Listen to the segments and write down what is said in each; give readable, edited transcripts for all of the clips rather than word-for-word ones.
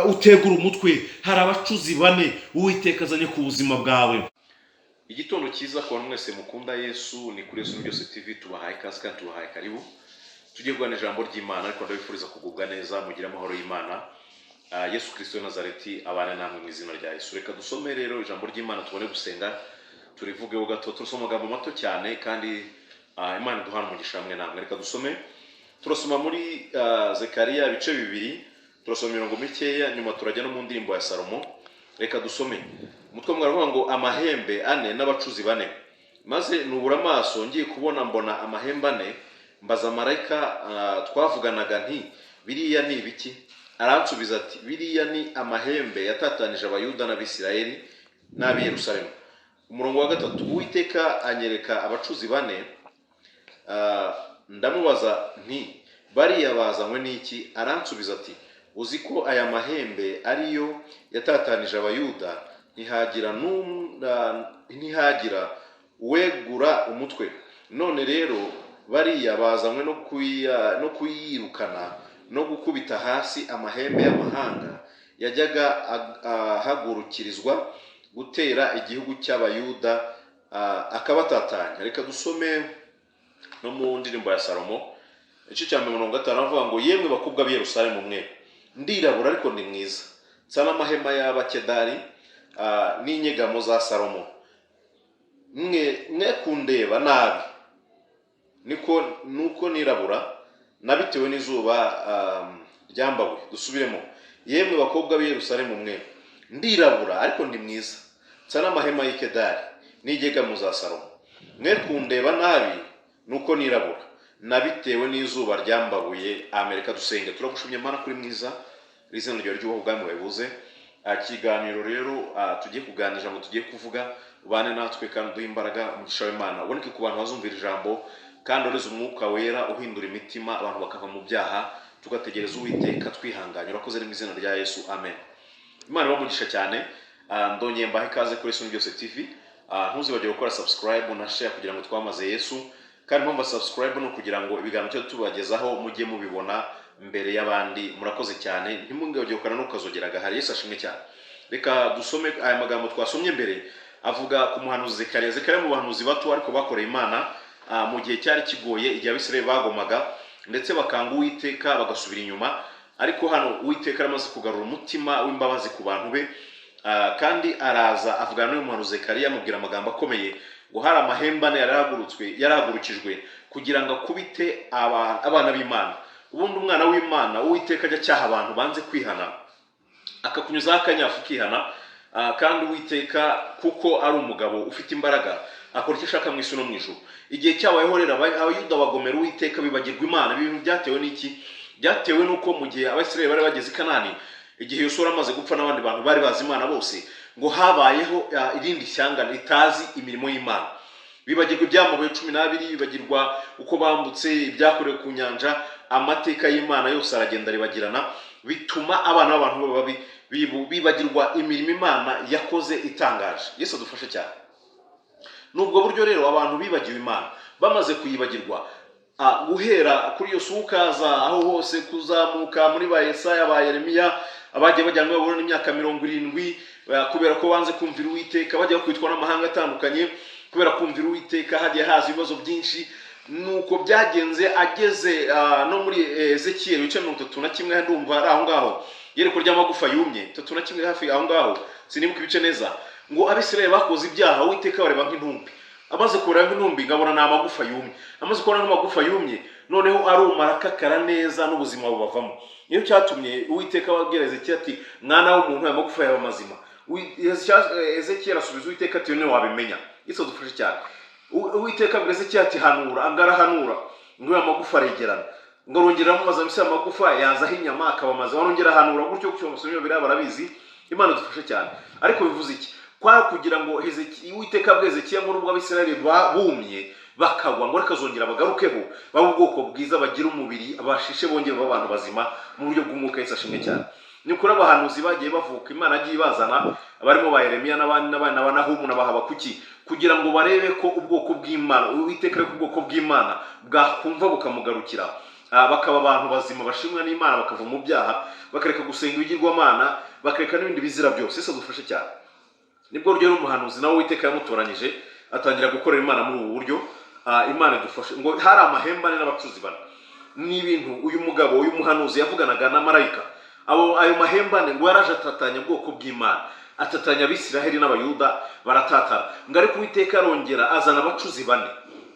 Utegura umutwe. Hari abacuzi bane Uwiteka azanye ku buzima bwawe. Igitondo cyiza ku bantu mwese mukunda Yesu. Ni kuri Yesu Byose TV. Tubahaye ikaze kandi tubahaye karibu. Tugiye kuganira ijambo ry'Imana, ariko ndabifuriza kugubwa neza, mugire amahoro y'Imana. Yesu Kirisito w'i Nazareti abane namwe mu izina rya Yesu. Reka dusome rero ijambo ry'Imana, tubone gusenga, turivugeho gato. Turasoma amagambo mato cyane kandi Imana iduhana umugisha hamwe namwe. Reka dusome. Turasoma muri Zekariya ibice 2, turasoma imirongo mikeya, nyuma turajya no mu ndirimbo ya Salomo. Reka dusome. Umutwe mwe ngo: "Amahembe ane n'abacuzi bane." Maze nubura amaso, ngiye kubona mbona amahembe ane. Mbaza marayika twavuganaga nti: "Biriya ni ibiki?" Aransubiza ati: "Biriya ni amahembe yatatanije Abayuda n'Abisirayeli n'ab'i Yerusalemu." Umurongo wa 3: Uwiteka anyereka abacuzi bane. Ndamubaza nti: "Bariya bazanywe n'iki?" Aransubiza ati: "Uzi ko aya mahembe ariyo yatatanije Abayuda, ntihagira uwegura umutwe. None rero bariya bazanywe no kuyirukana no gukubita hasi amahembe y'amahanga yajyaga ahagurukirizwa gutera igihugu cy'Abayuda, akabatatanya." Reka dusome no mu ndirimbo ya Salomo, igice cya 50, avuga ngo: "Yemwe bakobwa b'i Yerusalemu mwe, ndirabura ariko ni mwiza, nsa n'amahema y'Abakedari n'inyegamo za Salomo. Mwe mwe kundeba nabi, niko nuko nirabura, nabitewe n'izuba ryambabuye." Dusubiremo: "Yemwe bakobwa b'i Yerusalemu mwe, ndirabura ariko ndi mwiza, nsa n'amahema y'ikedari n'inyegamo za Salomo. Mwe kundeba nabi, nuko nirabura, nabitewe n'izuba ryambabuye." Amerika. Dusenge. Turagushimye Mana kuri mwiza, izina ryawe ry'ubaho, ubwami buze. Ikiganiro rero tugiye kuganira, ijambo tugiye kuvuga, ubane natwe kandi uduhe imbaraga. Umugisha w'Imana uboneke ku bantu bazumvira ijambo, kandi ureze Umwuka Wera uhindura imitima, abantu bakava mu byaha, tugategereza Uwiteka twihanganye. Urakoze, mu izina rya Yesu, amen. Imana ibahe umugisha cyane. Ndongeye mbahe ikaze kuri Yesu Byose TV. Ntuzibagire gukora subscribe na share kugira ngo twamaze Yesu. Kandi impamvu subscribe ni ukugira ngo ibiganiro cyo tubagezaho mujye mubibona mbere y'abandi. Murakoze cyane. Ntimwibagire gukora no kukazogera gahari. Yesu ashimwe cyane. Reka dusome aya magambo twasomye mbere, avuga ku muhanuzi Zekariya. Zekariya mu bahanuzi bato ariko bakoreye Imana mu gihe cyari kigoye, igihe Abisirayeli bagomaga ndetse bakanga Uwiteka bagasubira inyuma. Ariko hano Uwiteka aramaze kugarura umutima w'imbabazi ku bantu be. Kandi araza avugana n'uyu muhanuzi Zekariya, amubwira amagambo akomeye ngo hari amahembe ane yarahagurukijwe kugira ngo akubite abana b'Imana. Ubundi umwana w'Imana, Uwiteka ajya acyaha abantu banze kwihana, akakunyuzaho akanyafu ukihana. Kandi Uwiteka, kuko ari umugabo ufite imbaraga, akora icyo ashaka mu isi no mu ijuru. Igihe cyabayeho rero, Abayuda bagomera Uwiteka, bibagirwa Imana. Ibintu byatewe n'iki? Byatewe n'uko mu gihe Abisirayeli bari bageze i Kanani, igihe Yosuwa amaze gupfa n'abandi bantu bari bazi Imana bose, ngo habayeho irindi shyanga ritazi imirimo y'Imana. Bibagirwa iby'amabuye 12, bibagirwa uko bambutse, ibyakorewe ku nyanja, amateka y'Imana yose aragenda aribagirana. Bituma abana b'abantu baba babi, bibagirwa imirimo Imana yakoze itangaje. Yesu adufashe cyane. Nubwo buryo rero abantu bibagiwe Imana, bamaze kuyibagirwa, guhera kuri Yosuwa ukaza aho hose, kuzamuka muri ba Yesaya, ba Yeremiya, abagiye bajyanwa i Babuloni imyaka 70 kubera ko banze kumvira Uwiteka, bajya kwitwa n'amahanga atandukanye kubera kumvira Uwiteka, hagiye haza ibibazo byinshi. Nuko byagenze ageze no muri Ezekiyeli ibice 31, ndumva ari aho ngaho, iyerekwa ry'amagufa yumye, 31 hafi aho ngaho, sinibuka ibice neza, ngo Abisirayeli bakoze ibyaha, Uwiteka bareba nk'intumbi. Amaze kureba nk'intumbi, ngabona ni amagufa yumye. Amaze kubona nk'amagufa yumye, noneho aruma, arakakara neza, n'ubuzima bubavamo. Niyo cyatumye Uwiteka ababwira Ezekiyeli ati: "Mwana w'umuntu, aya magufa yawe mazima?" Ezekiyeli asubiza Uwiteka ati: "Niwe wabimenya." Yesu adufashe cyane. Uwiteka abwira Ezekiyeli ati: "Hanura." Angarahanura ngo aya magufa aregerana. Ngo arongera amubaza mbese amagufa yazaho inyama akaba mazima? Arongera ahanura gutyo gutyo. Amasomero biriya barabizi. Imana idufashe cyane. Ariko bivuze iki? Kwa kugira ngo Uwiteka abwira Hezekiya ngo nubwo Abisirayeli bumye bakagwa, ngo reka azongera bagarukeho, babe ubwoko bwiza, bagira umubiri, bashishe, bongere babe abantu bazima mu buryo bw'umwuka. Yesu ashimwe cyane. Ni ukuri abahanuzi bagiye bavuka, Imana yagiye ibazana, barimo ba Yeremiya n'abandi n'abandi na ba Nahumu na ba Habakuki, kugira ngo barebe ko ubwoko bw'Imana, Uwiteka, ariko ubwoko bw'Imana bwakumva bukamugarukira. bakaba abantu bazima bashimwa n'Imana, bakava mu byaha, bakareka gusenga ibigirwamana, bakareka n'ibindi bizira byose. Yesu adufashe cyane. Nibwo rero umuhanuzi nawe Uwiteka yamutoranyije, atangira gukorera Imana muri ubu buryo. Imana idufashe. Ngo hari amahembe ane n'abacuzi bane. Ni ibintu uyu mugabo, uyu muhanuzi yavuganaga na marayika. Abo ayo mahembe ane ngo yaraje atatanya ubwoko bw'Imana, atatanya Abisiraheli n'Abayuda, baratatana. Ngo ariko Uwiteka arongera azana abacuzi bane,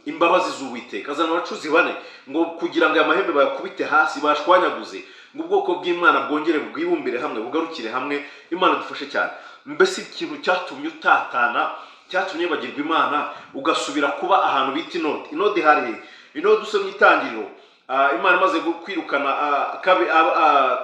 imbabazi z'Uwiteka, azana abacuzi bane ngo kugira ngo aya mahembe bayakubite hasi, bashwanyaguze, ngo ubwoko bw'Imana bwongere bwibumbire hamwe, bugarukire hamwe. Imana idufashe cyane. Mbese ikintu cyatumye utatana, cyatumye bagirwa Imana, ugasubira kuba ahantu bita Inodi? Inodi hari he? Inodi, usomye Itangiriro, Imana imaze kwirukana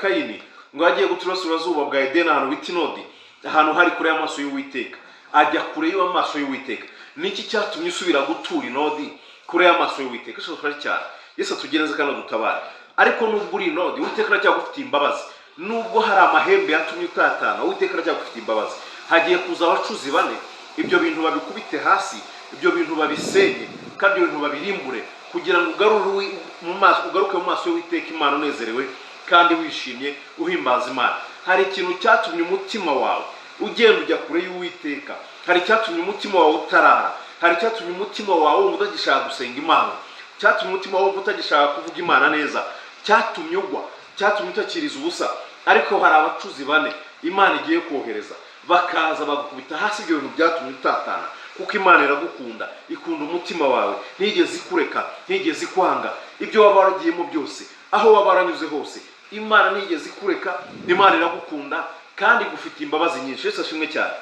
Kayini, ngo yagiye gutura iburasirazuba bwa Edeni, ahantu bita Inodi, ahantu hari kure y'amaso y'Uwiteka. Ajya kure y'amaso y'Uwiteka. Niki cyatumye usubira gutura Inodi, kure y'amaso y'Uwiteka? Yesu adufashe cyane. Yesu atugeneze kandi adutabare. Ariko nubwo uri Inodi, Uwiteka aracyagufitiye imbabazi. Nubwo hari amahembe yatumye utatana, Uwiteka aracyagufitiye imbabazi. Hagiye kuza abacuzi bane, ibyo bintu babikubite hasi, ibyo bintu babisenye, kandi ibyo bintu babirimbure, kugira ngo ugarure mu maso, ugaruke mu maso y'Uwiteka Imana unezerewe kandi wishimye, uhimbaza Imana. Hari ikintu cyatumye umutima wawe ugenda ujya kure y'Uwiteka. Hari icyatumye umutima wawe utarara. Hari icyatumye umutima wawe wumva utagishaka gusenga Imana, cyatumye umutima wawe wumva utagishaka kuvuga Imana neza, cyatumye ugwa, cyatumye utakiriza ubusa. Ariko hari abacuzi bane Imana igiye kohereza, bakaza bagukubita hasi ibyo bintu byatumye utatana, kuko Imana iragukunda, ikunda umutima wawe, ntigeze ikureka, ntigeze ikwanga. Ibyo waba waragiyemo byose, aho waba waranyuze hose, Imana ntigeze ikureka. Imana iragukunda kandi igufitiye imbabazi nyinshi. Yesu ashimwe cyane.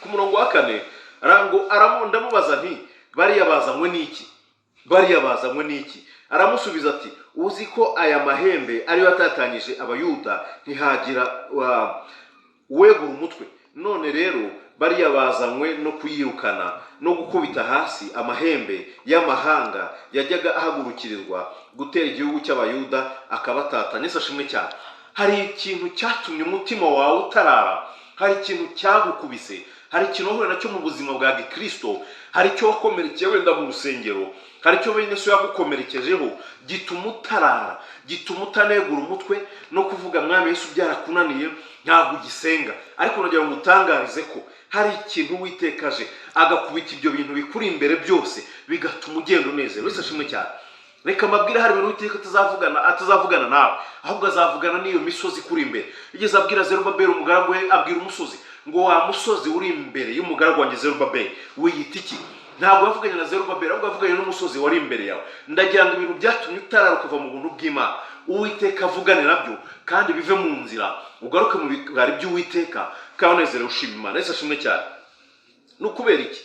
Ku murongo wa kane ngo ndamubaza nti: "Bariya bazanywe n'iki? Bariya bazanywe n'iki?" Aramusubiza ati: "Uzi ko aya mahembe ariyo yatatanyije Abayuda, ntihagira uwegura umutwe. None rero bariya bazanywe no kuyirukana no gukubita hasi amahembe y'amahanga yajyaga ahagurukirizwa gutera igihugu cy'Abayuda, akabatatanya." Yesu ashimwe cyane. Hari ikintu cyatumye umutima wawe utarara. Hari ikintu cyagukubise. Hari ikintu wahuye nacyo mu buzima bwa gikristo. Hari icyo wakomerekeye wenda mu rusengero. Hari icyo bene so yagukomerekejeho gituma utarara, gituma utanegura umutwe no kuvuga Mwami Yesu byarakunaniye, ntabwo ugisenga. Ariko nagira ngo utangarize ko hari ikintu witekaje, agakubita ibyo bintu bikuri imbere byose, bigatuma ugenda unezerewe. Yesu ashimwe cyane. Reka mbabwire, hari ibintu Uwiteka atazavugana nawe, ahubwo azavugana n'iyo misozi ikuri imbere. Yigeze abwira Zerubabeli umugaragu we, abwira umusozi ngo: "Wa musozi uri imbere y'umugaragu wanjye Zerubabeli, wiyita iki?" Ntabwo yavuganye na Zerubabeli, ahubwo yavuganye n'umusozi wari imbere yawe. Ndagira ngo ibintu byatumye utarara ukava mu buntu bw'Imana, Uwiteka avugane nabyo kandi bive mu nzira, ugaruke mu bikari by'Uwiteka kandi unezerewe, ushima Imana. Yesu ashimwe cyane. Ni ukubera iki?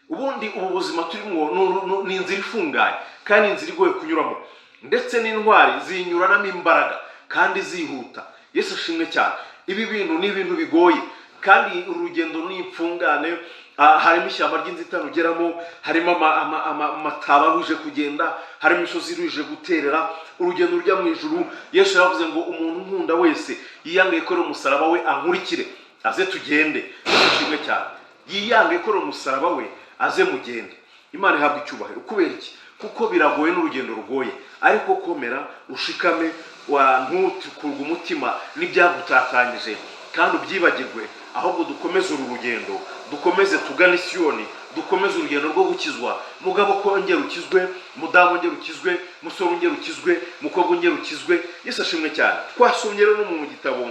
Ubundi ubu buzima turimo ni inzira ifunganye kandi inzira igoye kunyuramo, ndetse n'intwari ziyinyuranamo imbaraga kandi zihuta. Yesu ashimwe cyane. Ibi bintu ni ibintu bigoye, kandi uru rugendo ni imfungane. Harimo ishyamba ry'inzitane ugeramo, harimo amataba aruhije kugenda, harimo imisozi iruhije guterera. Urugendo rujya mu ijuru, Yesu yaravuze ngo: "Umuntu unkunda wese yiyange, yikorere umusaraba we, ankurikire, aze tugende." Yesu ashimwe cyane. Yiyange, yikorere umusaraba we, aze mugende. Imana ihabwa icyubahiro. Kubera iki? Kuko biragoye, n'urugendo rugoye. Ariko komera, ushikame, ntukurwe umutima n'ibyagutatanyije kandi ubyibagirwe, ahubwo dukomeze uru rugendo, dukomeze tugane Siyoni, dukomeze urugendo rwo gukizwa. Mugabo ko ongera ukizwe, mudamu ongera ukizwe, musore ongera ukizwe, mukobwa ongera ukizwe. Yesu ashimwe cyane. Twasomye rero no mu gitabo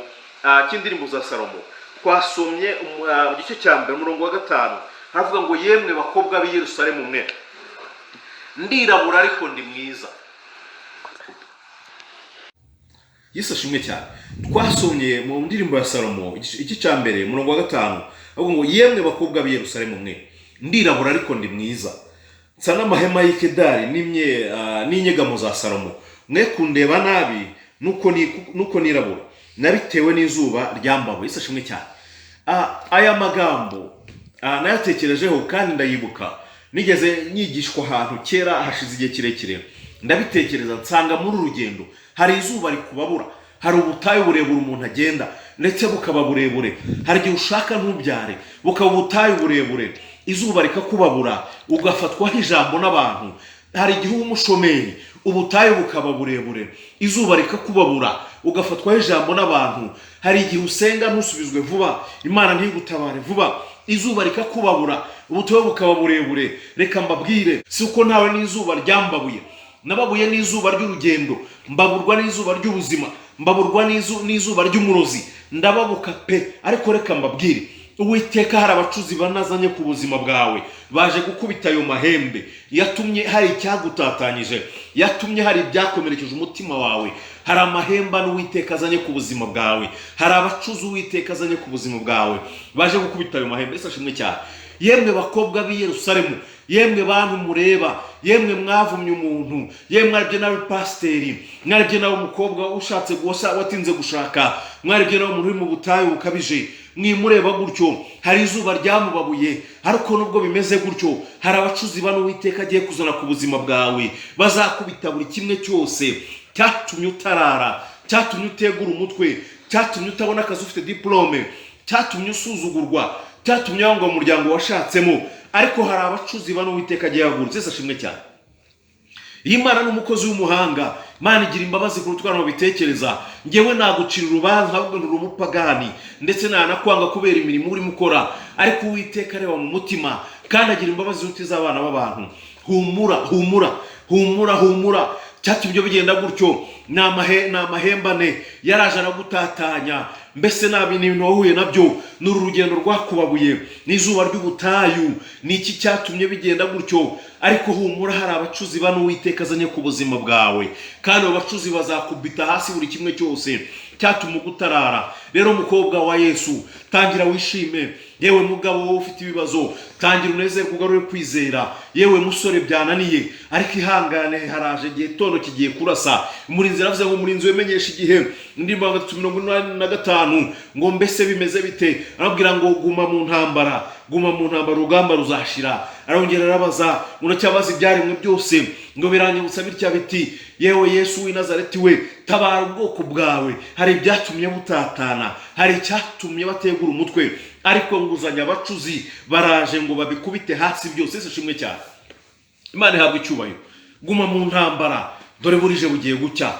cy'Indirimbo za Salomo, twasomye mu gice cya mbere, umurongo wa gatanu, haravuga ngo: "Yemwe bakobwa b'i Yerusalemu mwe, ndirabura ariko ndi mwiza." Yesu ashimwe cyane. Twasomye mu Ndirimbo ya Salomo, igice cya mbere, umurongo wa gatanu, avuga ngo: "Yemwe bakobwa b'i Yerusalemu mwe, ndirabura ariko ndi mwiza, nsa n'amahema y'ikedari n'inyegamo za Salomo. Mwe kundeba nabi nuko nirabura, nabitewe n'izuba ryambawe." Yesu ashimwe cyane. Aya magambo nayatekerejeho kandi ndayibuka. Nigeze nyigishwa ahantu kera, hashize igihe kirekire, ndabitekereza nsanga muri uru rugendo hari izuba rikubabura, hari ubutayu burebure umuntu agenda, ndetse bukaba burebure. Hari igihe ushaka ntubyare, bukaba ubutayu burebure, izuba rikakubabura, ugafatwaho ijambo n'abantu. Hari igihe uba umushomeri, ubutayu bukaba burebure, izuba rikakubabura, ugafatwaho ijambo n'abantu. Hari igihe usenga ntusubizwe vuba, Imana ntigutabare vuba, izuba rikakubabura, ubutayu bukaba burebure. Reka mbabwire, si uko ntawe n'izuba ryambabuye. Nababuye n'izuba ry'urugendo, mbaburwa n'izuba ry'ubuzima, mbaburwa n'izuba ry'umurozi, ndababuka pe. Ariko reka mbabwire, Uwiteka hari abacuzi banazanye ku buzima bwawe, baje gukubita ayo mahembe yatumye hari icyagutatanyije, yatumye hari ibyakomerekeje umutima wawe. Hari amahembe n'Uwiteka azanye ku buzima bwawe, hari abacuzi Uwiteka azanye ku buzima bwawe, baje gukubita ayo mahembe. Ese ashimwe cyane. Yemwe bakobwa b'i Yerusalemu, yemwe bantu mureba, yemwe mwavumye umuntu, yemwe mwarebye nawe pasiteri, mwarebye nawe umukobwa ushatse gusa watinze gushaka, mwarebye nawe umuntu uri mu butayu bukabije, mwimureba gutyo. Hari izuba ryamubabuye, ariko nubwo bimeze gutyo, hari abacuzi bano Uwiteka agiye kuzana ku buzima bwawe, bazakubita buri kimwe cyose cyatumye utarara, cyatumye utegura umutwe, cyatumye utabona akazi ufite diporome, cyatumye usuzugurwa, cyatumye wangwa mu muryango washatsemo. Ariko hari abacuzi bano Uwiteka agiye yahagurutse. Ese ashimwe cyane. Iyi Mana ni umukozi w'umuhanga. Imana igira imbabazi kuruta uko babitekereza. Ngewe nagucira urubanza ahubwo nturi umupagani, ndetse nanakwanga kubera imirimo urimo ukora. Ariko Uwiteka areba mu mutima, kandi agira imbabazi z'uti z'abana b'abantu. Humura, humura, humura, humura. Cyatumye ibyo bigenda gutyo ni amahembane yaraje aragutatanya. Mbese nta bintu wahuye nabyo, ni uru rugendo rwakubabuye, n'izuba ry'ubutayu, ni iki cyatumye bigenda gutyo? Ariko humura, hari abacuzi bano Uwiteka azanye ku buzima bwawe, kandi abo bacuzi bazakubita hasi buri kimwe cyose cyatuma ugutarara. Rero mukobwa wa Yesu, tangira wishime. Yewe mugabo wowe ufite ibibazo, tangira unezerwe, ugarure kwizera. Yewe musore byananiye, ariko ihangane, haraje igihe tono kigiye kurasa. Umurinzi aravuze ngo umurinzi wemenyesha igihe, indi 385, ngo mbese bimeze bite? Arabwira ngo guma mu ntambara, guma mu ntambara, urugamba ruzashira. Arongera arabaza, muracyabaza ibyaremwe byose ngo biranyibutsa bitya biti: yewe Yesu w'i Nazareti we, tabara ubwoko bwawe. Hari ibyatumye butatana, hari icyatumye bategura umutwe, ariko nguzanya abacuzi baraje ngo babikubite hasi byose. Ese shimwe cyane, Imana ihabwa icyubahiro. Guma mu ntambara, dore burije bugiye gucya.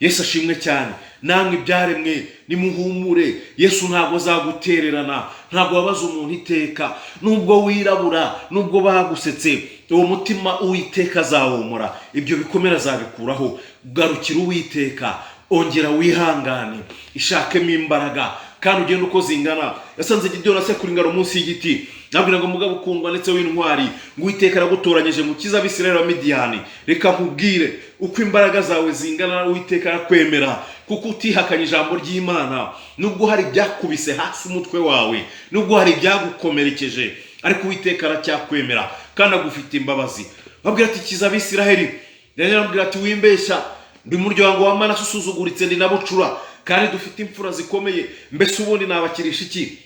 Yesu ashimwe cyane. Namwe ibyaremwe nimuhumure, Yesu ntabwo azagutererana, ntabwo wabaza umuntu iteka. Nubwo wirabura, nubwo bagusetse, uwo mutima Uwiteka azawomora, ibyo bikomere azabikuraho. Garukira Uwiteka, ongera wihangane, ishakemo imbaraga kandi ugende uko zingana. Yasanze Gideyoni asekura ingano munsi y'igiti, nabwira ngo mugabo ukundwa ndetse w'intwari, ngo Uwiteka aragutoranyije ngo ukize Abisirayeli wa Midiyani. Reka nkubwire, uko imbaraga zawe zingana, Uwiteka arakwemera, kuko utihakanye ijambo ry'Imana. Nubwo hari ibyakubise hasi umutwe wawe, nubwo hari ibyagukomerekeje, ariko Uwiteka aracyakwemera kandi agufite imbabazi. Babwira ati kiza Abisirayeli. Rero arambwira ati wimbeshya, ndi umuryango wa Manase usuzuguritse, ndi na bucura, kandi dufite imfura zikomeye. Mbese ubundi nabakirisha iki?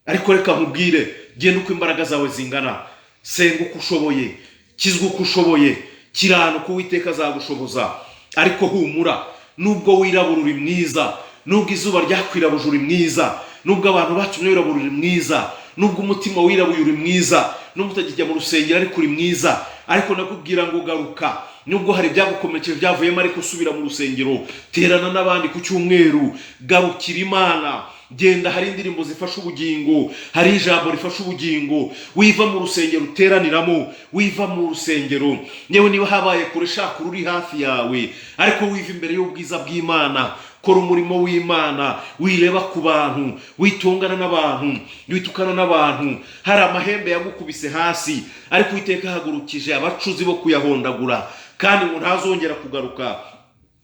Ariko reka nkubwire, genda uko imbaraga zawe zingana, senga uko ushoboye, kizwa uko ushoboye, kiranuka, Uwiteka azagushoboza. Ariko humura, nubwo wirabura uri mwiza, nubwo izuba ryakwirabuje uri mwiza, nubwo abantu batumye wirabura uri mwiza, nubwo umutima wirabuye uri mwiza, nubwo utakijya mu rusengero ariko uri mwiza. Ariko nakubwira ngo garuka, nubwo hari ibyagukomerekeje byavuyemo, ariko usubira mu rusengero, terana n'abandi ku cyumweru, garukira Imana. Genda, hari indirimbo zifasha ubugingo, hari ijambo rifasha ubugingo. Wiva mu rusengero uteraniramo, wiva mu rusengero. Yewe niba habaye kure, shaka uri hafi yawe, ariko wiva imbere y'ubwiza bw'Imana. Kora umurimo w'Imana, wireba ku bantu, witungana n'abantu, witukana n'abantu. Hari amahembe yagukubise hasi, ariko Uwiteka ahagurukije abacuzi bo kuyahondagura, kandi ngo ntazongera kugaruka.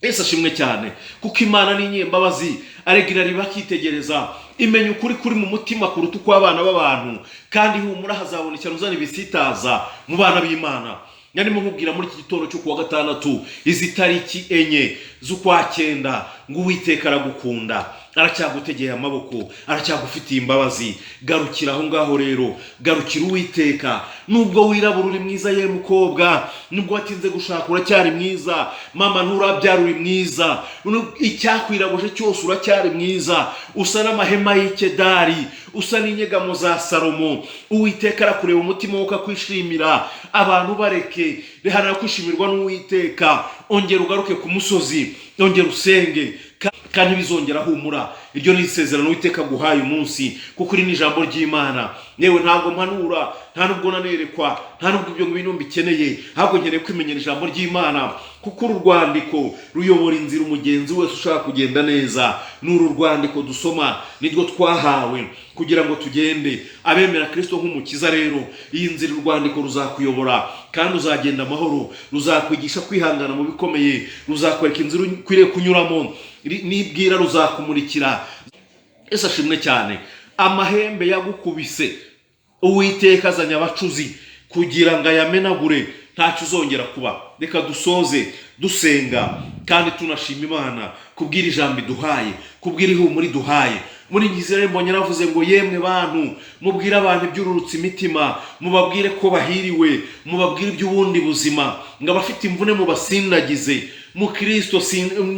Yesu ashimwe cyane, kuko Imana ni inyembabazi, aregira riba akitegereza, imenya ukuri kuri mu mutima kuruta uko abana b'abantu. Kandi humura, hazabona ishyano uzana ibisitaza mu bana b'Imana. Nyarimo nkubwira muri iki gitondo cyo kuwa gatandatu, izi tariki 4 z'ukwa 9, ngo Uwiteka aragukunda. Aracyagutegeye amaboko, aracyagufitiye imbabazi. Garukira aho ngaho rero, garukira Uwiteka. Nubwo wirabura uri mwiza, ye mukobwa, nubwo watinze gushaka uracyari mwiza, mama nturabyara uri mwiza, icyakwirabuje cyose uracyari mwiza, usa n'amahema y'Ikedari, usa n'inyegamo za Salomo. Uwiteka arakureba umutima we ukakwishimira. Abantu bareke, rehanira kwishimirwa n'Uwiteka. Ongera ugaruke ku musozi, ongera usenge, kandi bizongera. Humura, iryo ni isezerano Uwiteka aguhaye umunsi, kuko iri ni ijambo ry'Imana. Yewe, ntabwo mpanura, nta nubwo nanerekwa, nta nubwo ibyo bintu mbikeneye, ahubwo nkeneye kwimenyera ijambo ry'Imana, kuko uru rwandiko ruyobora inzira umugenzi wese ushaka kugenda neza. Ni uru rwandiko dusoma, nirwo twahawe kugira ngo tugende. Abemera Kirisito nk'umukiza rero, iyi nzira urwandiko ruzakuyobora kandi uzagenda amahoro. Ruzakwigisha kwihangana mu bikomeye, ruzakwereka inzira ukwiriye kunyuramo, nibwira ruzakumurikira. Ese ashimwe cyane. Amahembe yagukubise, Uwiteka azanye abacuzi kugira ngo ayamenagure, ntacyo uzongera kuba. Reka dusoze dusenga kandi tunashima Imana kubwira ijambo iduhaye, kubwira ihumure iduhaye. Muri Ngizere mbonye yaravuze ngo: "Yemwe bantu, mubwire abantu ibyururutse imitima, mubabwire ko bahiriwe, mubabwire iby'ubundi buzima, ngo abafite imvune mubasindagize." Mukristo,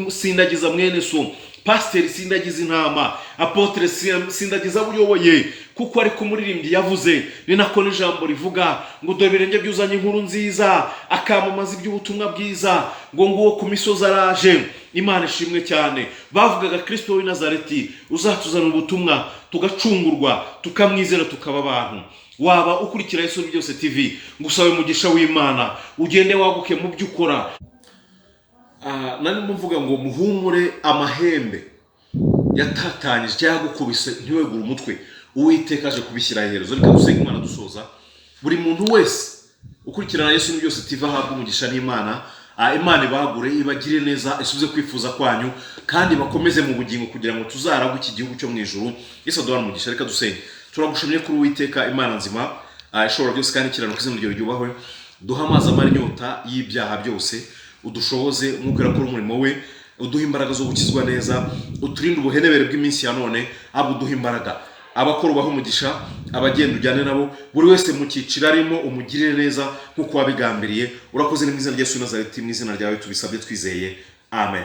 sindagiza mwene so. Pasiteri, sindagiza intama. Apôtre, sindagiza abo uyoboye, kuko ariko umuririmbyi yavuze, ni nako n'ijambo rivuga ngo: "Dore ibirenge byuzanye inkuru nziza, akamamaza iby'ubutumwa bwiza, ngo nguwo ku misozi araje." Imana ishimwe cyane. Bavugaga Kirisito w'i Nazareti uzatuzana ubutumwa, tugacungurwa, tukamwizera, tukaba abantu. Waba ukurikira Yesu Byose TV, ngusabe umugisha w'Imana, ugende waguke mu byo ukora. Narimo mvuga ngo muhumure, amahembe yatatanyije cyangwa yagukubise ntiwegure umutwe, Uwiteka aje kubishyira iherezo. Reka dusenge Imana dusoza. Buri muntu wese ukurikirana Yesu ni Byose TV ahabwa umugisha n'Imana. Imana ibagure, ibagire neza, isubize kwifuza kwanyu kandi bakomeze mu bugingo kugira ngo tuzaragwe iki gihugu cyo mu ijuru. Yesu aduhane umugisha. Reka dusenge. Turagushimye kuri Uwiteka Imana nzima, ishobora byose kandi ikiranuka, izina ryawe ryubahwe. Duha amazi amara inyota y'ibyaha byose, udushoboze Umwuka akora umurimo we, uduhe imbaraga zo gukizwa neza, uturinde ubuhenebere bw'iminsi ya none, ahubwo uduhe imbaraga. Abakora ubaha umugisha, abagenda ujyane nabo, buri wese mu cyiciro arimo umugirire neza nk'uko wabigambiriye. Urakoze. Ni mu izina rya Yesu Nazareti, mu izina ryawe tubisabye twizeye, amen.